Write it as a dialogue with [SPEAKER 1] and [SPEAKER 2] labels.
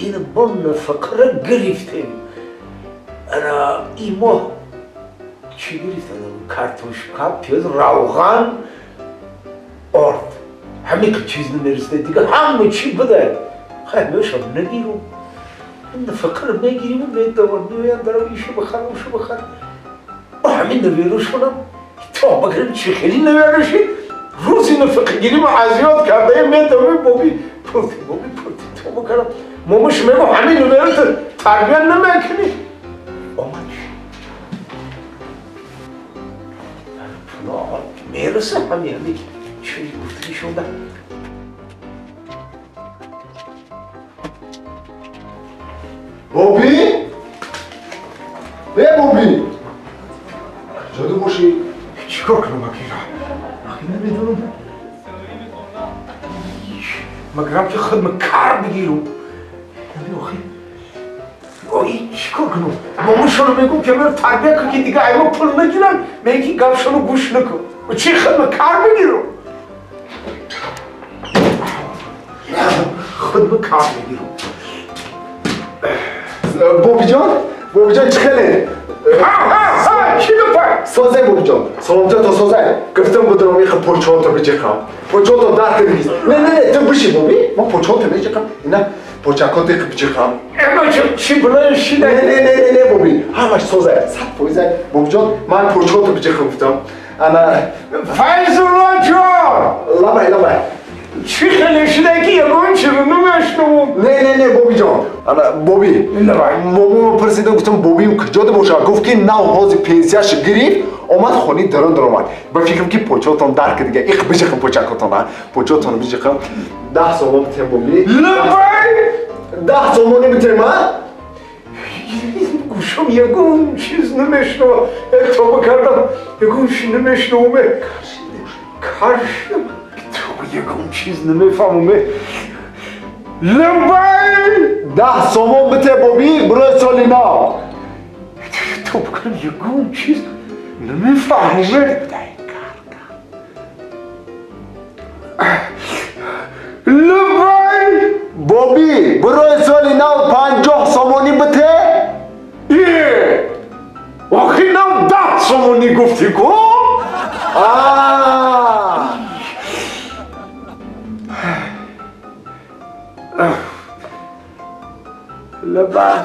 [SPEAKER 1] Ин мо нафақара гирифтем. Ана ин моҳ чӣ гирифтам? Картошка, пиёз, равған, орд. Ҳамин чиз намерасида, дигар ҳама чӣ буда. Хай мешам нагирум. Нафақара мегирим, медавам, меоям, дарам ишу бихарам, ушу бихарам. Ҳамин наверушонам то бакарам чӣ хеле наверушид. Рӯзи нафақагирӣ ма азёд кардаем, медавем, боби пулти, боби пулти то бакарам. Момаш мегӯ ҳамин наверута тарбия намекунӣ. Омад. Пула мераса ҳамин ҳамин чӣ гуфтагишонда.
[SPEAKER 2] Боби? Э, Боби? Куҷода бошӣ?
[SPEAKER 1] Чӣ кор кунам, акира? Ахи намедонам. Маграм ки худма кар бигирам. Охи. Ой, чӣ кор кунам? Момашоно мегӯм ки ман тарбия кун ки дигар аймо пул нагирам, мегӯ ки гапшоно гӯш накун. Чӣ худма кар бигирам? Худма кар мегирам.
[SPEAKER 2] Бобиҷон? Бобиҷон чӣ хеле?
[SPEAKER 1] Ҳа, ҳа, ҳа, чӣ гапа?
[SPEAKER 2] Созай, Бобиҷон. Саломҷон то созай. Гуфтам будам иха почото биҷиқам. Почото дар киргиз. Не, не, не, ту биши, Боби. Ман почото меҷиқам. Ина почакото иха биҷиқам.
[SPEAKER 1] Эма чӣ булай шида?
[SPEAKER 2] Не, не, не, не, не, Боби. Ҳамаш созай. 100%. Бобиҷон, ман почото биҷиқам гуфтам. Ана
[SPEAKER 1] Файзулло ҷон!
[SPEAKER 2] Лабай, лабай.
[SPEAKER 1] Чӣ хеле шида ки ягон чиро намешнавам?
[SPEAKER 2] Не, не, не, Бобиҷон. Ана Боби.
[SPEAKER 1] Лабай.
[SPEAKER 2] Момомо пурсидам, гуфтам Бобим куҷода бошад? Гуфт ки нав ҳозир пенсияш гирифт, омад хони дарон даромад. Ба фикрам ки почотон дар ки дига. Их биҷиқам почакотон, почотон биҷиқам. 10 сомон битем, Боби.
[SPEAKER 1] Лабай!
[SPEAKER 2] 10 сомони битем, а?
[SPEAKER 1] Гӯшам ягон чиз намешнавам. Тоба кардам, ягон чиз намешнавам. Кар шидам. Ягон чиз намефаҳмам. Лабай!
[SPEAKER 2] 10 сомон бите, Боби, барои соли нав.
[SPEAKER 1] Тоба кардам, ягон чиз намефаҳмам. Лабай!
[SPEAKER 2] Боби, барои соли нав 50 сомонӣ бите?
[SPEAKER 1] Е! Охи нав 10 сомонӣ гуфтӣ ку?
[SPEAKER 2] Аа!
[SPEAKER 1] Лабай.